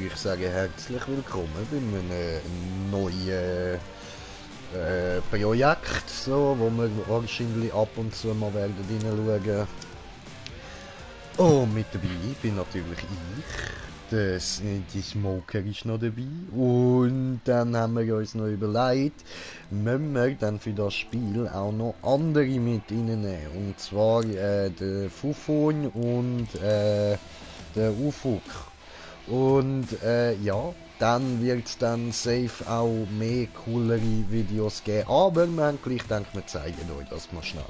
würde ich sagen, herzlich willkommen bei einem neuen Projekt, so, wo wir wahrscheinlich ab und zu mal werden reinschauen. Oh, mit dabei bin natürlich ich. Die Smoker ist noch dabei. Und dann haben wir uns noch überlegt, müssen wir dann für das Spiel auch noch andere mit reinnehmen. Und zwar der Fufon und der Ufuk. Und ja, dann wird es dann safe auch mehr coolere Videos geben. Aber wir haben gleich gedacht, wir zeigen euch das mal schnell.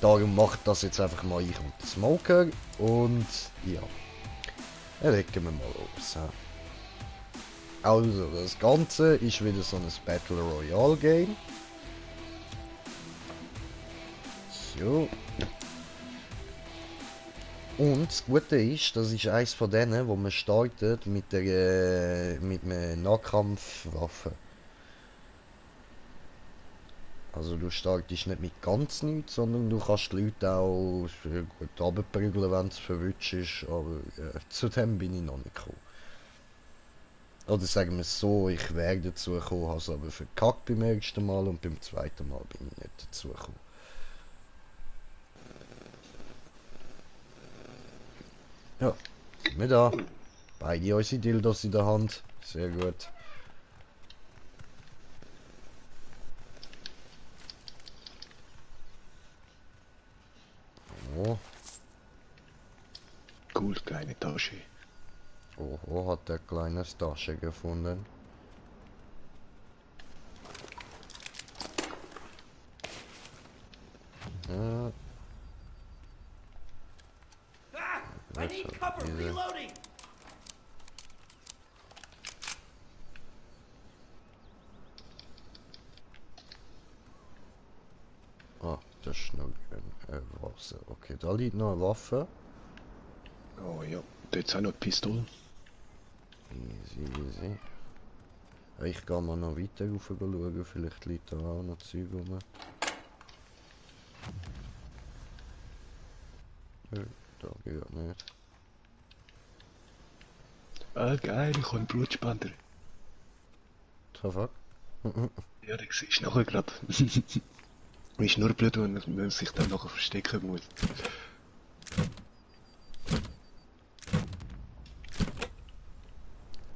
Darum macht das jetzt einfach mal ich und der Smoker. Und ja, dann legen wir mal los. Also, das Ganze ist wieder so ein Battle Royale Game. So. Und das Gute ist, das ist eins von denen, wo man startet mit einer Nahkampfwaffe. Also du startest nicht mit ganz nichts, sondern du kannst die Leute auch gut runterprügeln, wenn es verwünscht ist, aber zu dem bin ich noch nicht gekommen. Oder sagen wir es so, ich wäre dazu gekommen, habe es aber verkackt beim ersten Mal und beim zweiten Mal bin ich nicht dazu gekommen. Ja, sind wir da. Beide unsere Dildos in der Hand. Sehr gut. Oh. Cool, kleine Tasche. Oho, hat der kleine Tasche gefunden. Ja. I need cover. Reloading. Ah, das ist noch ein Wasser. Okay, da liegt noch eine Waffe. Oh ja, und jetzt auch noch die Pistole. Easy, easy. Ich gehe mal noch weiter rauf schauen, vielleicht liegt da auch noch Zeug rum. Da geht nicht. Ah geil, ich habe einen Blutspender. The fuck? Ja, den siehst du nachher gerade. Ist nur blöd, wenn man sich dann nachher verstecken muss.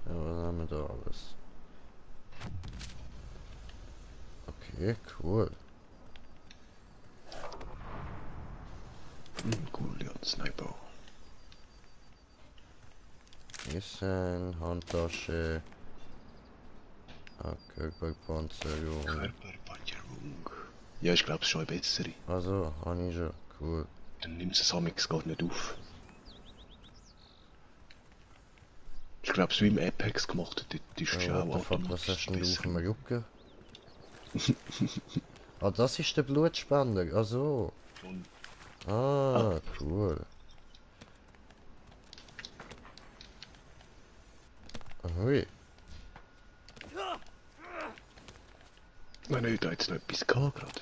Ja, was haben wir da alles? Okay, cool. Cool, ja, Sniper. Essen, Handtasche. Körperpanzerung. Körperpanzerung. Ja, ich glaube, es ist schon eine bessere. Also, habe ich schon. Cool. Dann nimmt es Amix gar nicht auf. Ich glaube, es wie im Apex gemacht, dort ist es What auch the fuck, was automatisch hast denn du auf besser. dem Rücken? Ah, das ist der Blutspender. Ach so. Ah, cool. Hui. Wenn ich da jetzt noch etwas gehabt gerade.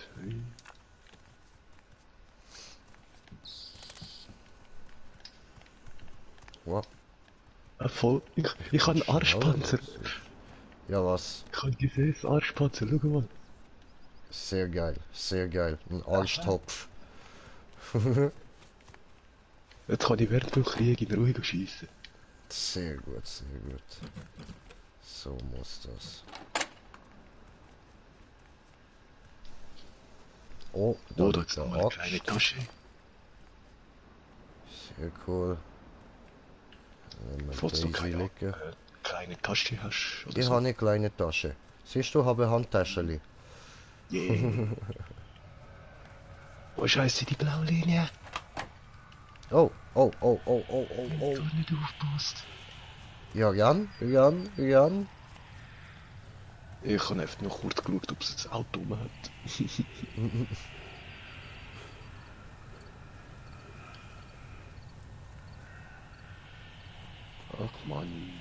Wow. Voll. Ich habe einen Arschpanzer. Ja, was? Ich habe gesehen, das Arschpanzer, schau mal. Sehr geil, sehr geil. Ein Arschtopf. Jetzt kann ich während dem Krieg in Ruhe schiessen. Sehr gut, sehr gut. So muss das. Oh, da Oh, da liegt ist der nochmal eine kleine Axt. Tasche. Sehr cool. Falls du keine liegen. kleine Tasche hast oder Ich so. habe eine kleine Tasche. Siehst du, habe eine Handtasche. Yeah. Oh Scheiße, die blaue Linie. Oh, oh, oh, oh, oh, oh, Wenn oh. du nicht aufpasst. Ja, Jan. Ich habe einfach noch kurz geschaut, ob es ein Auto rum hat. Ach Mann.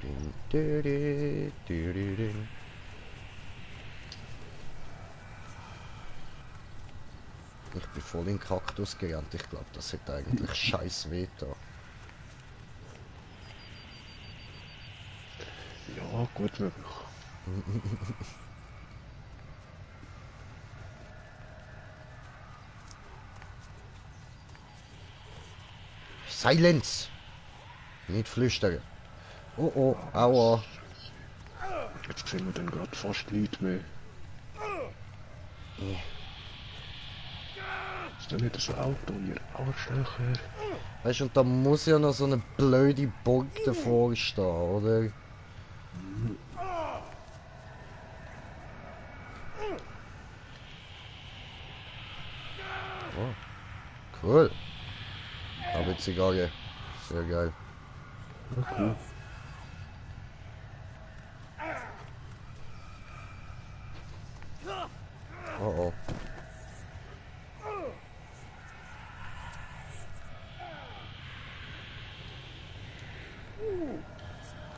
Din, dü, dü, dü, dü. Ich bin voll in Kaktus gerannt. Ich glaube, das hätte eigentlich scheiß weh da. Ja, gut möglich. Silence! Nicht flüstern. Oh oh, aua. Jetzt sehen wir dann gerade fast nichts mehr. Ist da nicht das Auto, ihr Arschlöcher? Weißt du, und da muss ja noch so eine blöde Burg davor stehen, oder? Oh, cool. Habe Zigarre. Sehr geil. Okay. Oh oh.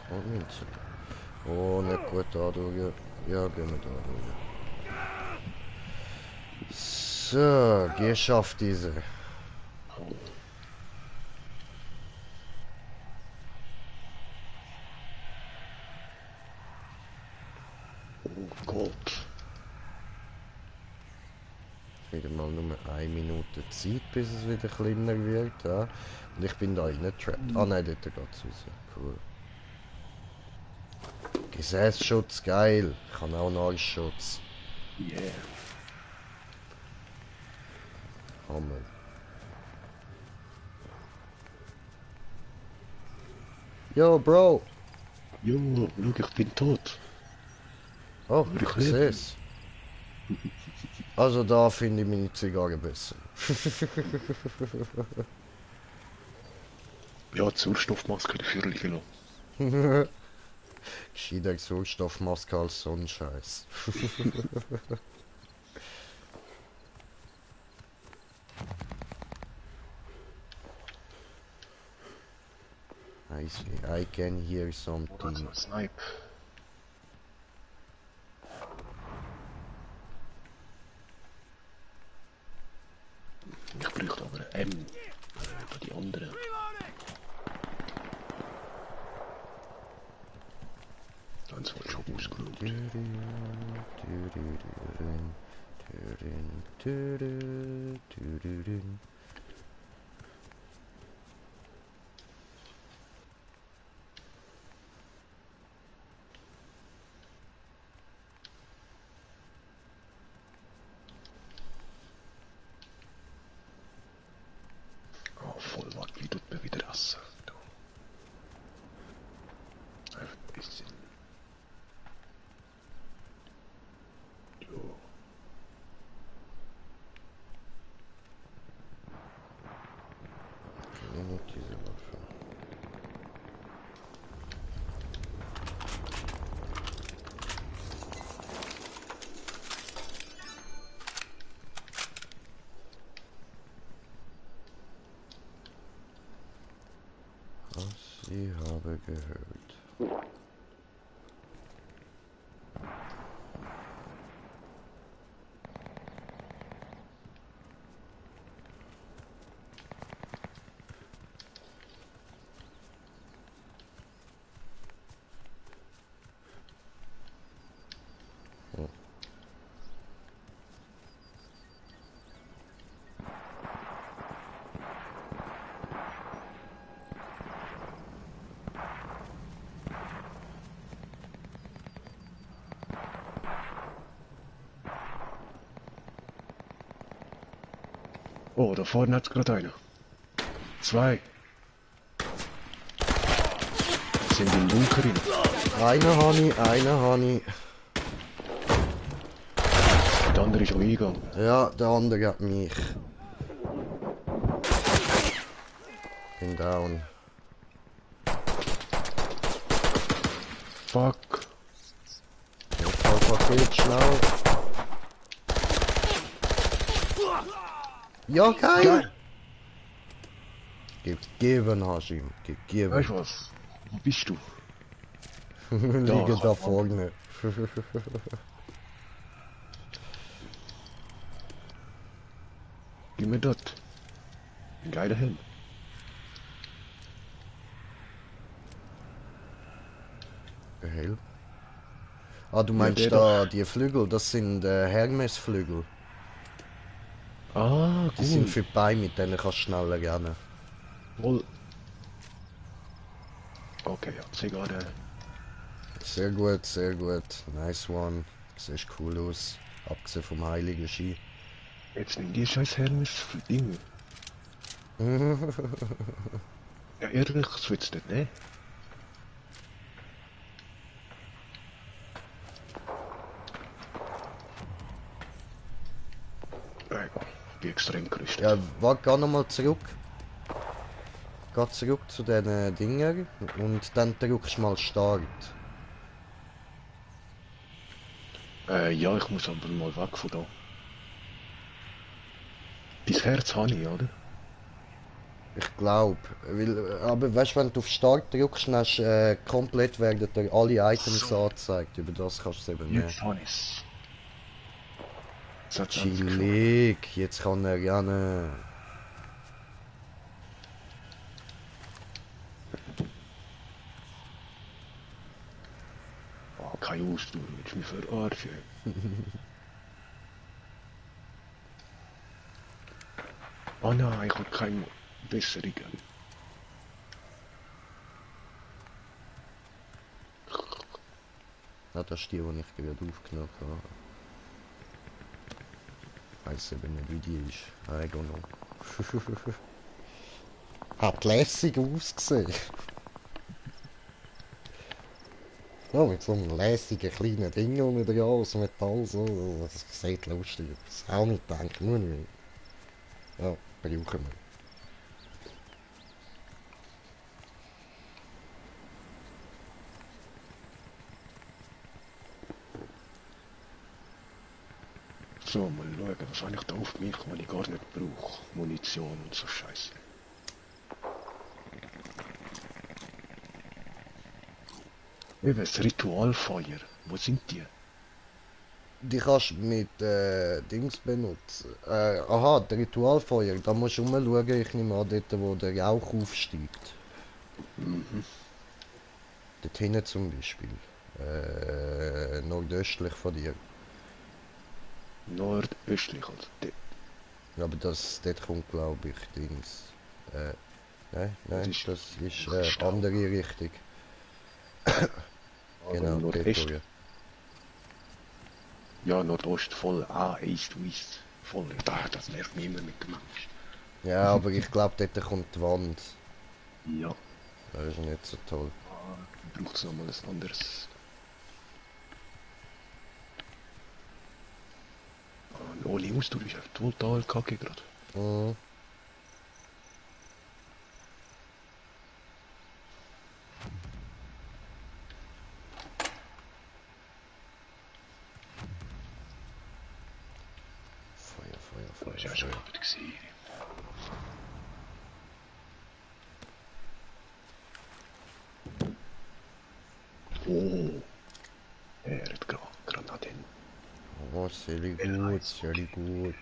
Und Münzen. Oh, nicht gut da durch. Ja, gehen wir da durch. So, geschafft diese. Oh Gott. Wieder mal nur 1 Minute Zeit, bis es wieder kleiner wird. Ja. Und ich bin da reingetrappt. Ah nein, dort geht's raus. Cool. Gesäßschutz, geil. Ich habe auch Nahrungsschutz. Yeah. Hammer. Yo, Bro! Jo, schau, ich bin tot. Oh, Aber ich ich sehe es. Also da finde ich meine Zigarre besser. Ja, die Sauerstoffmaske natürlich noch. Gescheiter Sauerstoffmaske als Sonnenscheiß. I see. I can hear something. Snipe. Ich bräuchte aber ein M. Für die anderen. Dann soll schon ausgeruht. Oh, voll was, wie tut mir wieder essen. Einfach ein bisschen. Jo. Nee, nicht diese Waffe. Was ich habe gehört. Oh, da vorne hat's gerade einer. 2. Sind im Bunker drin. Einer habe ich. Der andere ist auch eingegangen. Ja, der andere hat mich. Bin down. Fuck. Jetzt einfach viel schnell. Ja, geil! Geil. Gegeben hast du ihm. Gegeben. Weißt du was? Wo bist du? Liegen da kann vorne. Gib mir dort. Ein geiler Helm. Hell. Ah, du Ja, meinst der da doch. die Flügel, das sind Hermes-Flügel. Ah, Die sind gut. für die Beine, mit denen kannst du schneller rennen. Wohl. Okay, ja. Sehe gerade. Sehr gut, sehr gut. Nice one. Siehst cool aus. Abgesehen vom heiligen Ski. Jetzt nimm die scheiß Hermes Dinge. Ja, ehrlich, das wird's nicht, ne? Ja, bin extrem gerüstet. Ja, warte, geh nochmal zurück. Geh zurück zu diesen Dingern und dann drückst du mal Start. Ja, ich muss aber mal weg von da. Dein Herz habe ich, oder? Ich glaube. Aber weißt du, wenn du auf Start drückst, dann hast, komplett werden dir alle Items So. angezeigt. Über das kannst du es eben nehmen. Jetzt habe ich's. Das hat's endlich geschafft. Chillig. Jetzt kann er gerne. Oh, keine Ausdauer, willst du mich verarschen? Oh nein, ich habe keine besseren. Ja, das ist die, die ich gerade aufgenommen habe. Ich weiß eben nicht, wie die ist. I don't know. Hat lässig ausgesehen. Ja, mit so einem lässigen kleinen Ding unten dran aus Metall. So. Das sieht lustig aus. Auch nicht gedacht, nur nicht. Ja, brauchen wir. So, mal schauen, was habe ich da auf mich, was ich gar nicht brauche. Munition und so Scheiße. Eben, das Ritualfeuer. Wo sind die? Die kannst du mit Dings benutzen. Aha, der Ritualfeuer. Da musst du rumschauen. Ich nehme an, dort, wo der Rauch aufsteigt. Mhm. Dort hinten zum Beispiel. Nordöstlich von dir. Nordöstlich, also dort. Aber dort kommt, glaube ich, Dings. Nein, Das nein, ist das ist Stau. andere Richtung. Aber Genau, dort Nordwest. durch. Ja, Nordost voll. Ah, East, West. Voll. Das nervt mich immer mit dem Mensch. Ja, aber ich glaube, dort kommt die Wand. Ja. Das ist nicht so toll. Braucht es nochmal ein anderes. Ohne Ausdauer ist einfach total kacke gerade. Mhm. Feuer, Feuer, Das Feuer, war ja schon Feuer. gut gewesen. Oh. Er hat Granaten. Oh, sehr Very gut, nice. sehr Okay. gut.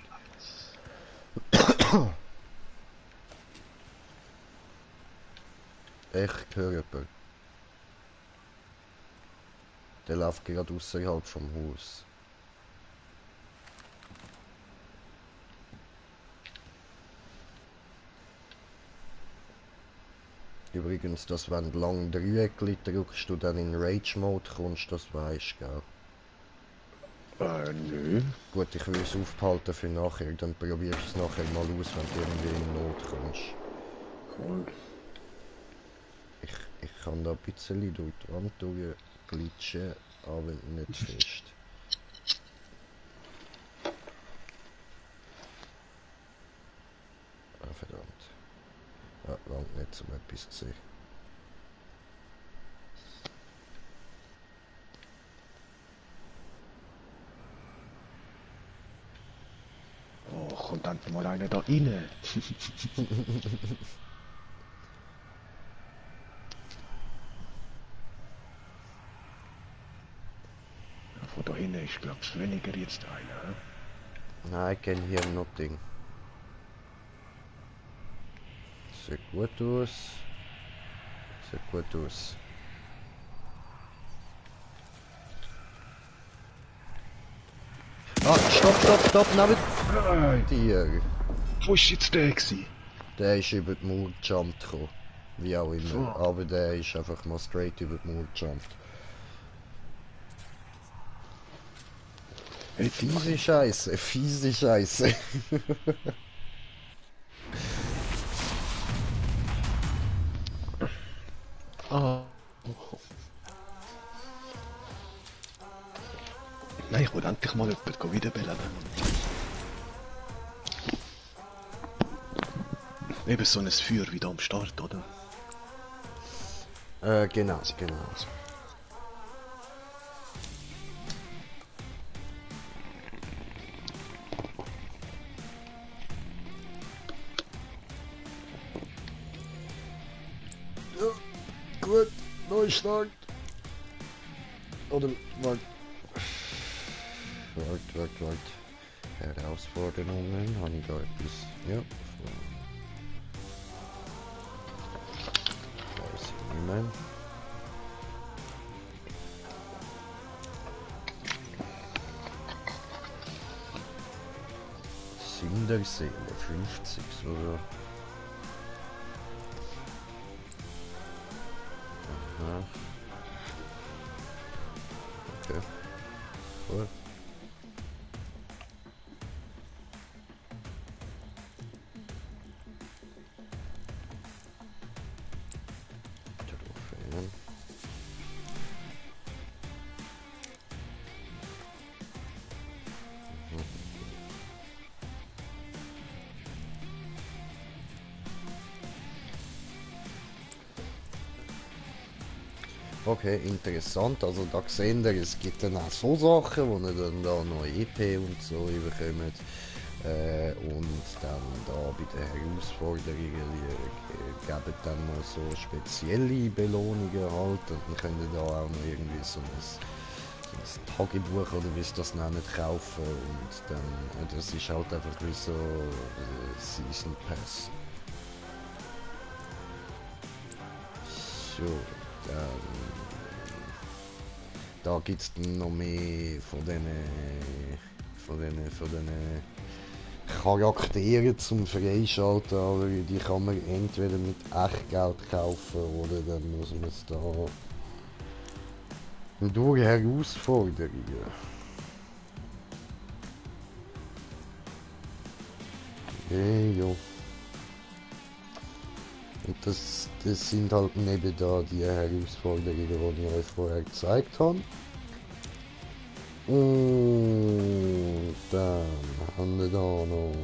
Ich höre jemanden. Der läuft gerade außerhalb vom Haus. Übrigens, dass wenn du lang Dreieckli drückst, du dann in Rage-Mode kommst, das weisst du, gell? Nö. Gut, ich will es aufbehalten für nachher, dann probierst du es nachher mal aus, wenn du irgendwie in Not kommst. Cool. Ich kann da ein bisschen durch die Wand durchglitschen, aber nicht fest. Ah, verdammt. Ja, langt nicht, um etwas zu sehen. Oh, kommt endlich mal einer da rein. Da hinten ist, glaube ich, weniger jetzt einer. He? Nein, I can hear nothing. Sieht gut aus. Sieht gut aus. Ah, stopp, neben dir. Wo ist jetzt der gewesen? Der ist über die Mauer gejumpt gekommen. Wie auch immer. Fuck. Aber der ist einfach mal straight über die Mauer gejumpt. Hey, Fiese Scheiße, fiese Scheiße. Ah. Nein, ich will endlich mal jemanden wiederbellen. Eben so ein Feuer wie da am Start, oder? Genau. Ja, gut, Neustart. Oder, warte. Warte. Herausforderungen, habe ich da etwas? Ja. Weiß ich nicht mehr. Sinn der Seele, 50, oder? Aha. Okay. Cool. Trophäen. Okay, interessant. Also da sehen wir, es gibt dann auch so Sachen, wo ihr dann da noch EP und so bekommt. Und dann da bei den Herausforderungen geben dann noch so spezielle Belohnungen halt. Und dann könnt ihr da auch noch irgendwie so ein Tagebuch oder wie es das nennen kaufen. Und dann, das ist halt einfach wie so Season Pass. So, dann da gibt es noch mehr von diesen Charakteren zum Freischalten, aber die kann man entweder mit Echtgeld kaufen oder dann muss man es da durch Herausforderungen. Jo. Und das sind halt neben da die Herausforderungen, die ich euch vorher gezeigt habe. Und dann haben wir da noch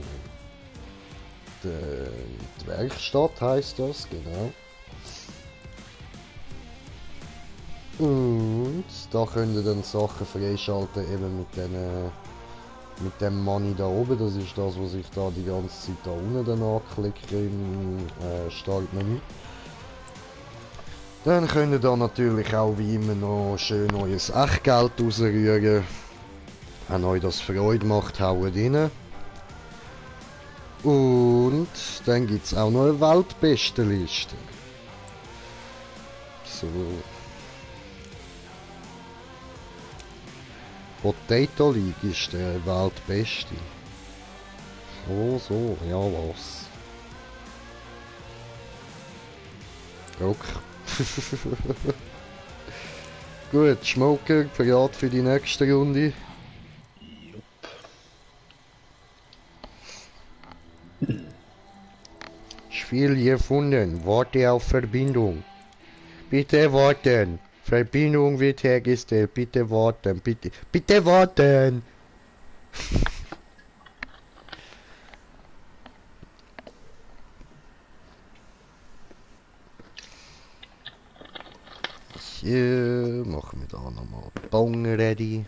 die Werkstatt, heisst das, genau. Und da könnt ihr dann Sachen freischalten, eben mit dem Money da oben. Das ist das, was ich da die ganze Zeit da unten dann anklicke im Startmenü. Dann könnt ihr da natürlich auch wie immer noch schön euer Echtgeld rausrühren. Wenn euch das Freude macht, haut rein. Und dann gibt es auch noch eine Weltbestenliste. So. Potato League ist der Weltbeste. So, ja was. Okay. Gut, Schmoker, bereit für die nächste Runde. Spiel gefunden. Warte auf Verbindung. Bitte warten. Verbindung wird hergestellt. Bitte warten. Bitte warten. Hier machen wir da nochmal Bong ready.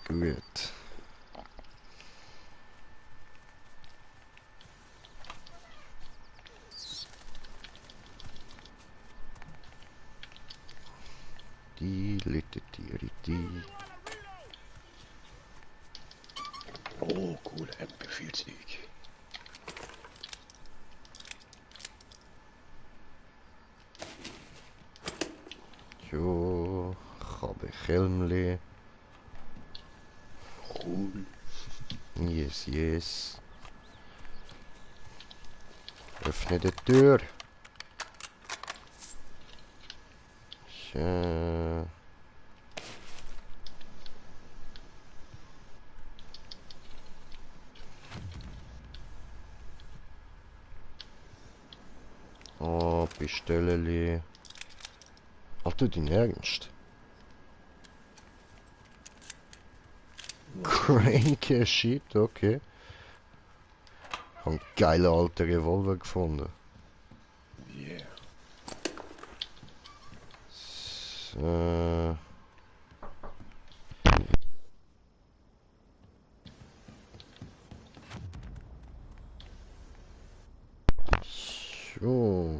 Gut. Liteti. Oh, cool, MP40. Jo, ich habe Helmli. Cool. Yes, yes. Öffne die Tür. Schön. Oh, Bestelleli. Ach du, dein Ernst? Cranky Shit, okay. Ich habe einen geilen alten Revolver gefunden. Yeah. So. So.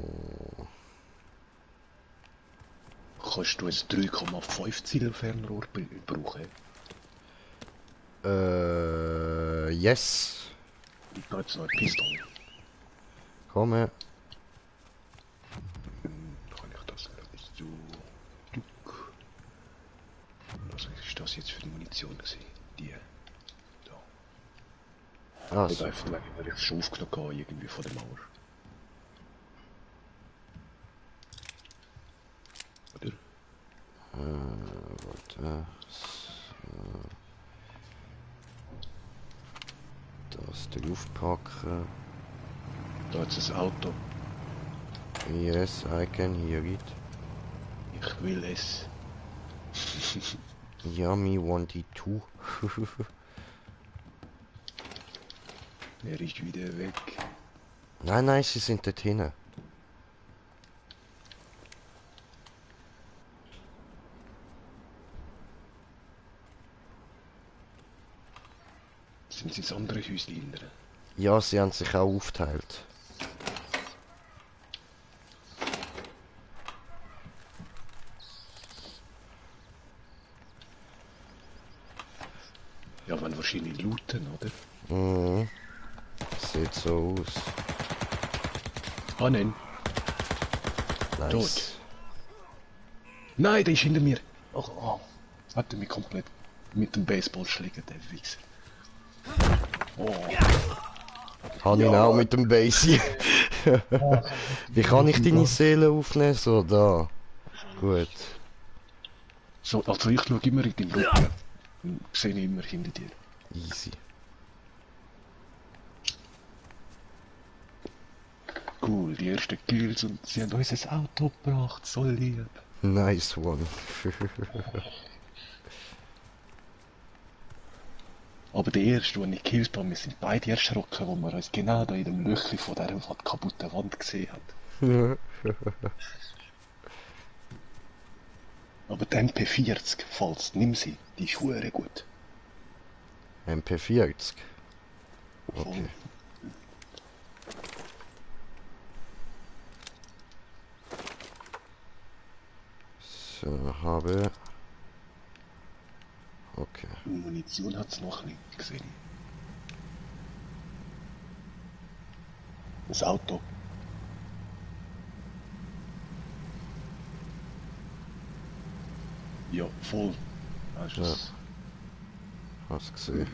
Kannst du ein 3,5 Ziel Fernrohr brauchen? Yes. Da jetzt noch eine Pistole. Komme. Kann ich das so... Duck. Was ist das jetzt für die Munition gewesen? Die. Da. Ich Also. einfach, weil ich es schon aufgenommen habe, irgendwie von der Mauer. Oder? Warte. So. Das draufpacken. Da ist ein Auto. Yes, I can hear it. Ich will es. Yummy wanted to. Er ist wieder weg. Nein, nein, sie sind dort hinten. Sind sie ins andere Häuschen drin? Ja, sie haben sich auch aufgeteilt. Ja, wenn wahrscheinlich looten, oder? Mhm. Sieht so aus. Ah, nein. Nice. Nein, der ist hinter mir. Oh, oh. Hat er mich komplett mit dem Baseball schlägen, der Wichser. Oh. Habe ich ihn auch mit dem Basie. Wie kann ich deine Seele aufnehmen? So, da. Gut. So, also ich schaue immer in den Rücken. Und sehe ihn immer hinter dir. Easy. Cool, die ersten Kills und sie haben uns ein Auto gebracht, so lieb. Nice one. Aber der erste, den ich gekillt habe, wir sind beide erschrocken, wo wir uns genau da in dem Löchli von dieser kaputten Wand gesehen haben. Aber die MP40, falls, nimm sie, die ist hure gut. MP40. Voll. Okay. So, habe. Okay. Munition hat es noch nicht gesehen. Das Auto. Ja, voll. Hast du Ja. es? Hast gesehen.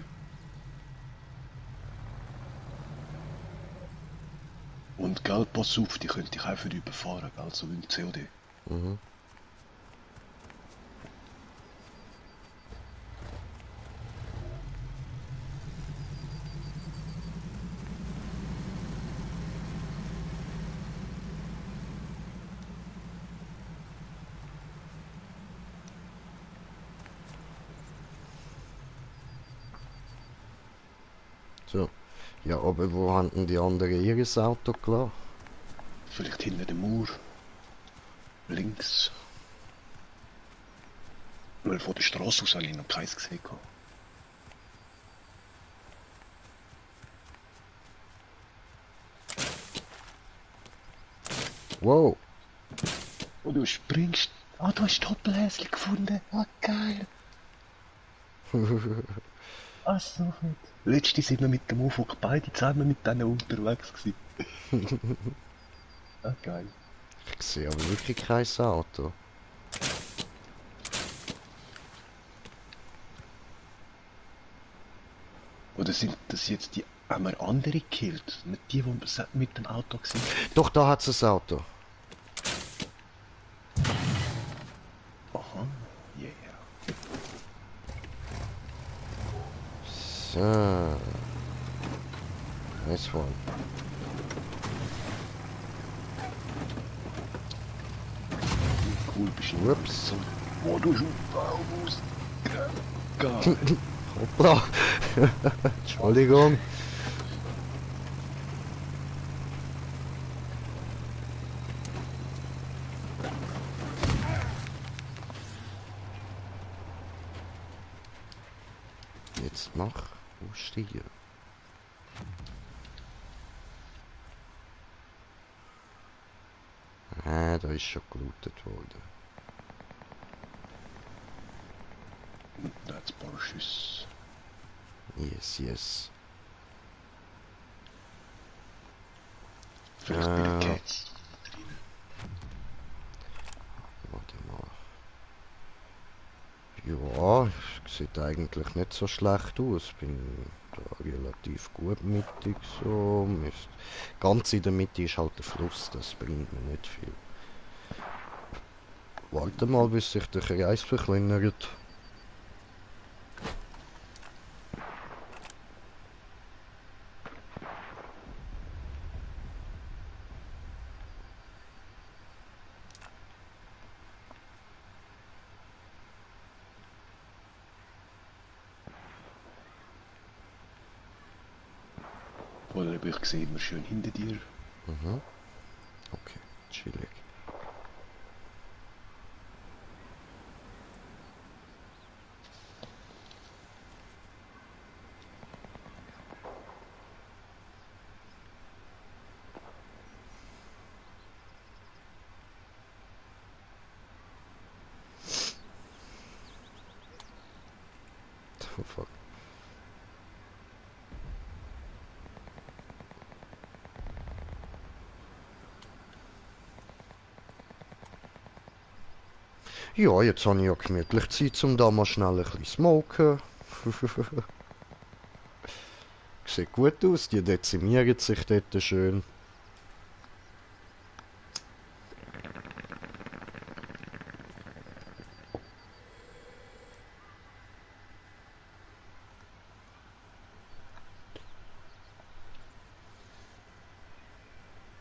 Und gell, pass auf, die könnte ich einfach überfahren, gell, so wie im COD. Mhm. So. Ja, aber wo haben denn die anderen ihr Auto gelassen? Vielleicht hinter dem Mauer. Links. Weil von der Straße aus habe ich noch keins gesehen. Wow. Und du springst Ah, du hast Doppelhäschen gefunden. Ah, geil. Ah, so fett. Letztens sind wir mit dem Ufuk beide zusammen mit denen unterwegs gewesen. Ah, geil. Ich sehe aber wirklich kein Auto. Oder sind das jetzt die, haben wir andere gekillt? Nicht die, die mit dem Auto sind? Doch, da hat es ein Auto. Aha, yeah. So. Nice one. Cool, bist du. Whoops. Oh, du hast einen Baum aus. Geil. Hoppla. Entschuldigung. Jetzt mach aussteigen. Ah, da ist schon gelootet worden. That's Porsches. Yes, yes. Vielleicht bei den Cats. Warte mal. Ja, sieht eigentlich nicht so schlecht aus. Bin da relativ gut mittig so. Ganz in der Mitte ist halt der Fluss, das bringt mir nicht viel. Warte mal, bis sich der Kreis verkleinert. Oder habe ich gesehen, wir schön hinter dir. Mhm. Okay, chillig. Oh, fuck. Ja, jetzt habe ich ja gemütlich Zeit, um da mal schnell ein bisschen smoken. Sieht gut aus, die dezimieren sich dort schön.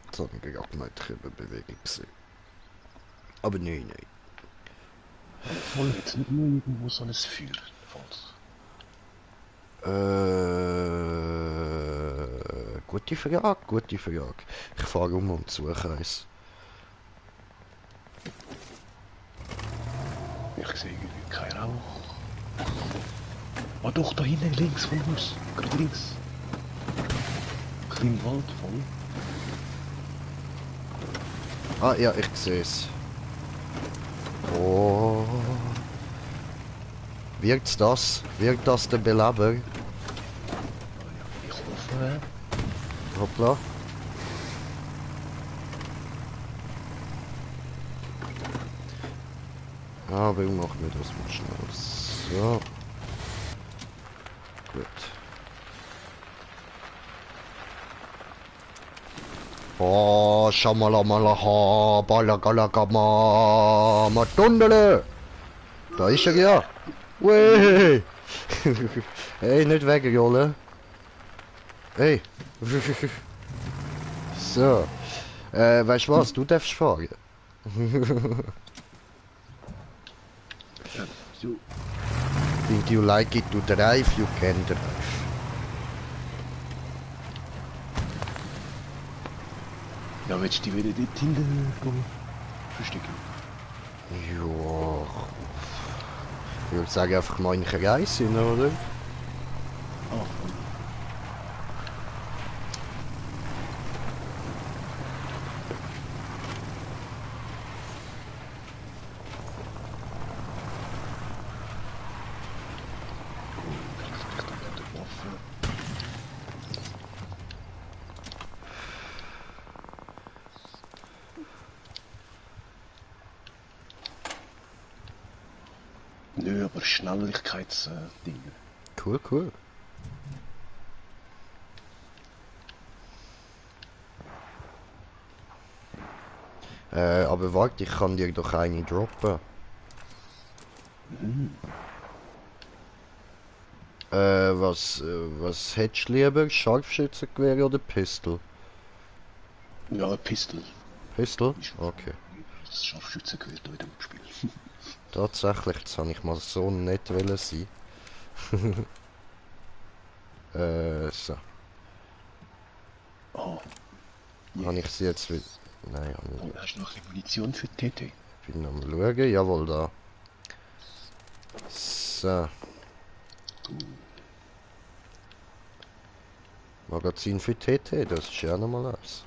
Jetzt habe ich gerade mal die Bewegung gesehen. Aber nein, nein. Voll jetzt nicht nur irgendwo so ein Feuer. Falls. Gute Frage, gute Frage. Ich fahre um und suche eins. Ich sehe irgendwie keinen Rauch. Ah doch, da hinten links von uns. Gerade links. Klein Wald voll. Ah ja, ich sehe es. Oh. Wirkt das? Wirkt das der Beleber? Ich hoffe. Hoppla. Aber ich mache mir das mal schnell. So. Gut. Oh, Schamalamalaha, Balagalagama, Matundele! Da ist er ja! Weh! Hey, nicht wegrollen! Hey! So. Weißt du was? Du darfst fahren. So. Think you like it to drive, you can drive. Ja, willst du dich wieder dort hinten verstecken? Ja. Ich würde sagen, einfach mal in Reise, oder? Ah, Nö, aber Schnelligkeitsdinger. Cool, cool. Aber warte, ich kann dir doch eine droppen. Was hättest du lieber? Scharfschützengewehr oder Pistol? Ja, Pistol. Pistol? Okay. Das Scharfschützengewehr da in dem Spiel. Tatsächlich, das habe ich mal so nicht wollen sein. So. Oh, Habe ich sie jetzt wieder... Nein, habe ich oh, nicht. hast du noch ein bisschen Munition für TT? Bin am schauen. Jawohl, da. So. Magazin für TT, das ist ja nochmal eins.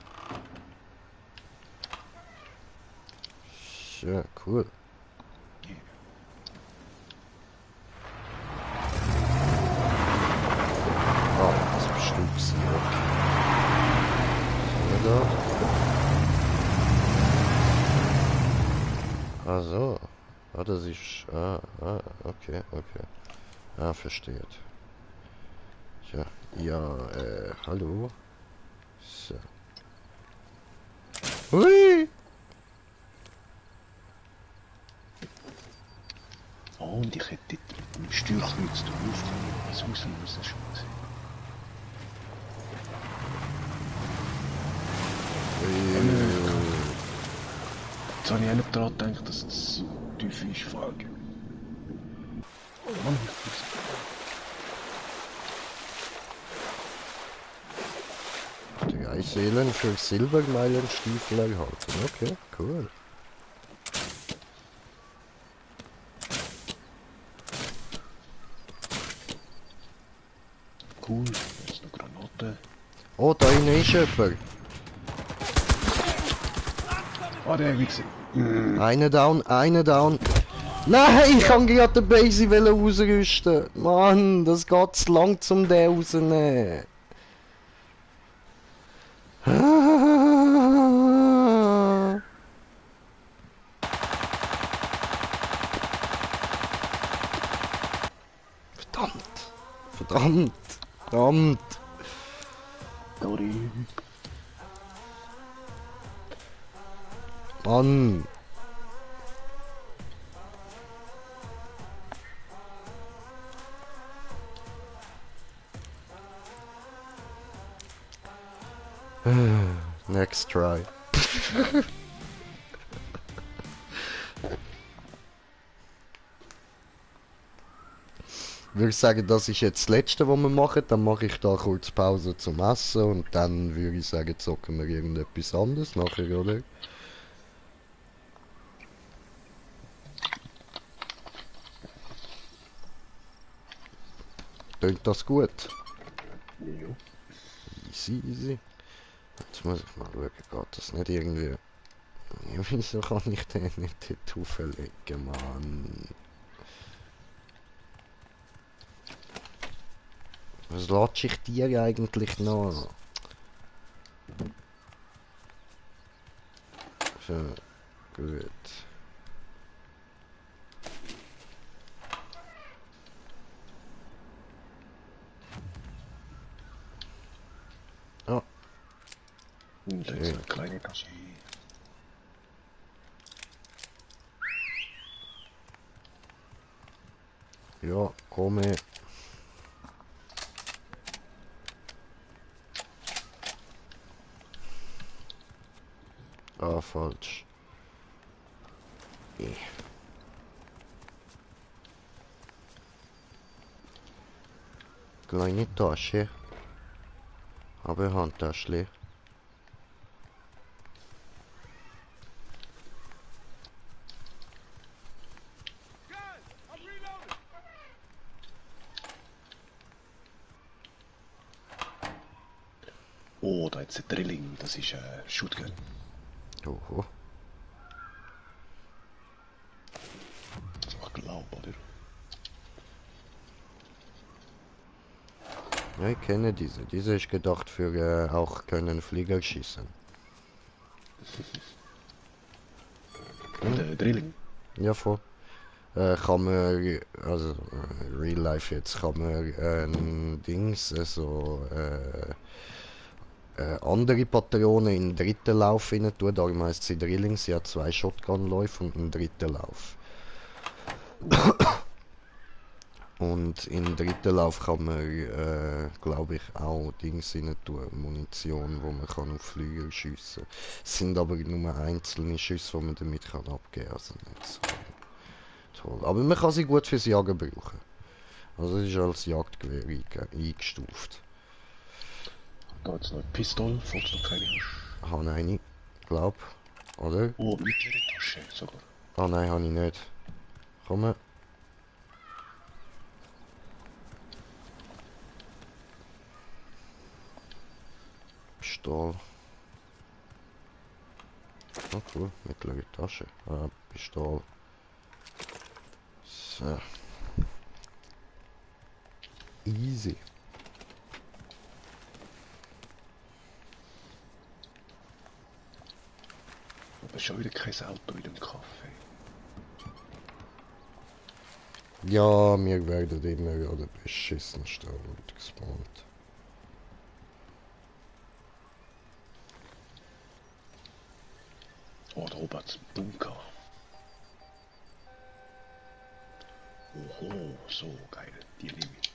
Schön, cool. Ah, das bist du gewesen, okay. Was haben wir da? Also. Ah, das ist... okay, okay. Ah, versteht. Ja, ja, hallo. So. Hui! Oh, und ich hätte dort mit dem Steuerkreuz drauf das auslösen schon gesehen. Jetzt habe ich auch nicht daran gedacht, dass es so tief ist. Fuck. Oh Mann, Drei Seelen für Silbermeilenstiefel erhalten. Okay, cool. cool. Jetzt noch Granate. Oh, da innen ist jemand. Ah, der Wichser. Eine down, eine down. Nein, ich kann gerade den Basie ausrüsten. Mann, das geht zu lang zum den rausnehmen. Verdammt. Verdammt. Verdammt. Sorry. Mann. Next try. Würde ich sagen, das ist jetzt das Letzte, was wir machen. Dann mache ich da kurz Pause zum Essen und dann würde ich sagen, zocken wir irgendetwas anderes nachher, oder? Tönt das gut? Jo. Easy, easy. Jetzt muss ich mal schauen, geht das nicht irgendwie... Ja, wieso kann ich den nicht dort auflegen, Mann? Was latsche ich dir eigentlich noch? So, gut. Ah, Und da ist eine kleine Tasche. ja, komme. Ah, falsch. Kleine Tasche. Aber Handtasche. Oh, da jetzt ein Drilling. Das ist Shotgun. Oho. Ich glaube, oder? Ja, ich kenne diese. Diese ist gedacht für auch können Flieger schießen. Und Drilling. Ja, voll. kann man, also Real Life jetzt, kann man Dings, andere Patronen in den dritten Lauf rein tun, darum heisst sie Drilling, sie hat 2 Shotgun-Läufe und einen dritten Lauf. Und in den dritten Lauf kann man, glaube ich, auch Dings rein tun, Munition, wo man kann auf Flügel schiessen kann. Es sind aber nur einzelne Schüsse, die man damit kann abgeben kann, also nicht so toll. Aber man kann sie gut fürs Jagen brauchen. Also es ist als Jagdgewehr eingestuft. Da jetzt noch eine Pistole, falls du keine hast. Habe eine, glaub, oder? Oh, mittlere Tasche sogar. Ah nein, habe ich nicht. Komm. Pistole. Oh cool, mittlere Tasche. Ah, Pistole. So. Easy. Aber schon wieder kein Auto in dem Kaffee. Ja, wir werden immer wieder beschissen Standort gespawnt. Oh, da oben hat's einen Bunker. Oho, so geil. Die nehme ich.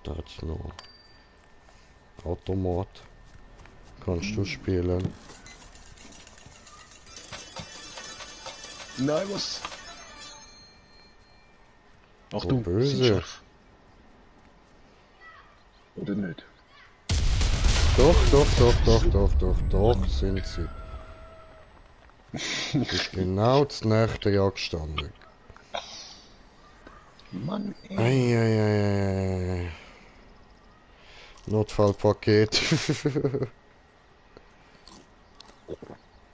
Da hat's noch Automat. Kannst du spielen? Nein, was? Oh, Achtung, böse. sind scharf. Oder nicht? Doch, sind sie. Ist genau das nächste angestanden. Mann, ey. Eieieiei. Notfallpaket.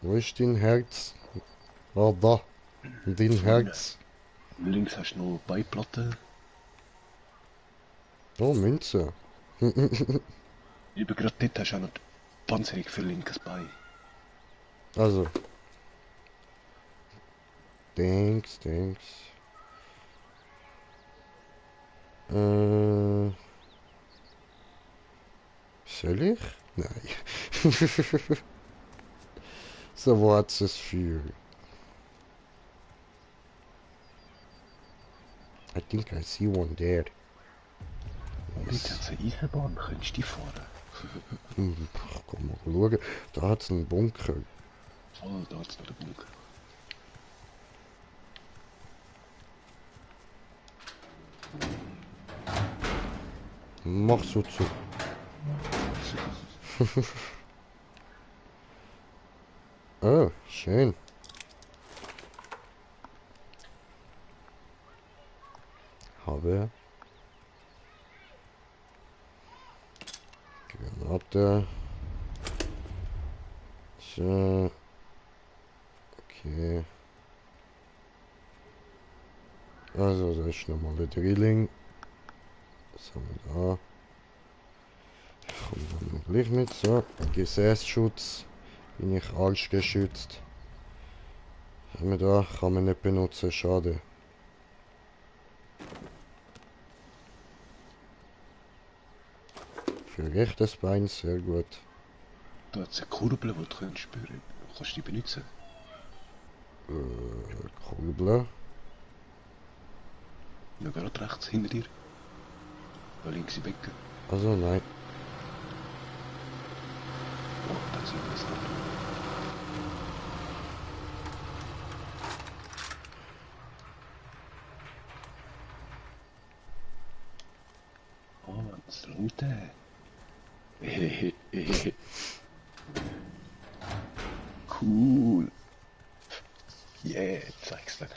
Wo ist dein Herz? Ah, da. Dein Herz. Links hast du noch Beiplatte. Oh, Münze. Über gerade dort hast du auch noch die Panzerung für linkes Bein. Also. Thanks. Soll ich? Nein. So, wo hat's es für? I think I see one there. Jetzt hat es eine Eisenbahn, könntest du die fahren? Komm mal schauen. Da hat's einen Bunker. Voll, da hat es noch den Bunker. Mach so zu. Oh, schön. Habe Granate. So. Okay. Also, da ist nochmal der Drilling. Was haben wir da? Kommt dann noch gleich mit. So, Gesäßschutz. Bin ich arschgeschützt. Was haben wir da? Kann man nicht benutzen, schade. Für rechtes Bein, sehr gut. Da hat es eine Kurbel, die du kannst spüren. Kannst du die benutzen? Kurbel. Ja, gerade rechts, hinter dir. Da links im Becken. Also nein. Oh, da sind wir das Auto. Oh, das Route. Cool. Yeah, zeig's dir.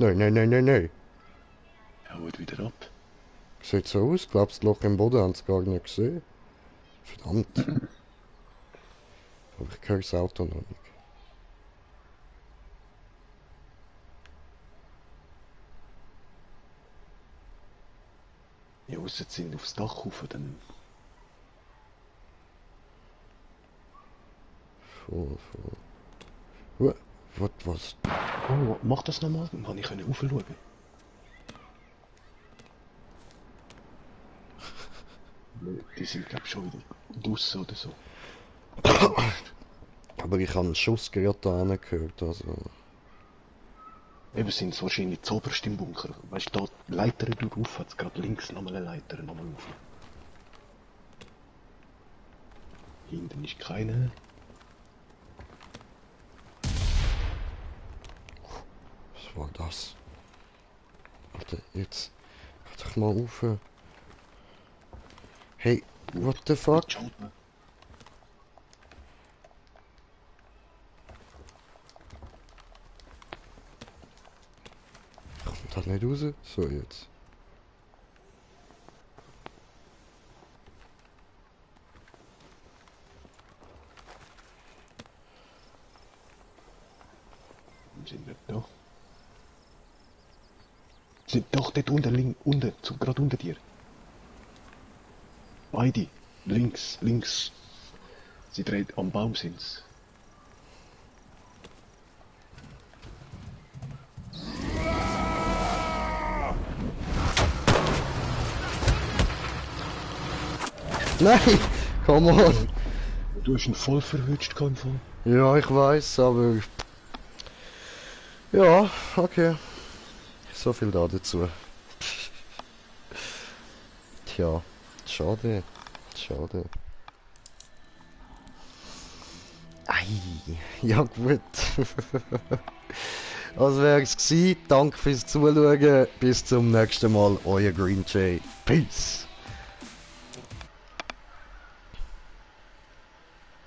Nein, nein, nein, nein, nein. Er haut wieder ab. Sieht so aus. Glaubst, das Loch im Boden haben sie gar nicht gesehen. Verdammt. Aber ich höre das Auto noch nicht. Ja, ausser sie sind aufs Dach rauf, dann... Voll. Was? Oh, mach das nochmal, dann kann ich raufschauen. Die sind, glaub ich, schon wieder draussen oder so. Aber ich habe einen Schuss gerade da gehört, also... Eben sind es wahrscheinlich zuoberst im Bunker. Weißt du, da die Leiter drauf, hat es gerade links nochmal eine Leiter, nochmal auf. Hinten ist keine. Was war das? Alter, jetzt... Geh doch mal rauf. Hey, what the fuck? Kommt das nicht raus? So, jetzt. Sind nicht da. Sind doch dort unten, gerade unter dir. Beide. Links. Sie dreht am Baum sind's. Nein! Come on! Du hast ihn voll verwünscht, kein Fall. Ja, ich weiß, aber... Ja, okay. So viel da dazu. Tja, schade. Ei, ja gut. Das wär's gsi. Danke fürs Zuschauen. Bis zum nächsten Mal. Euer Green Jay. Peace.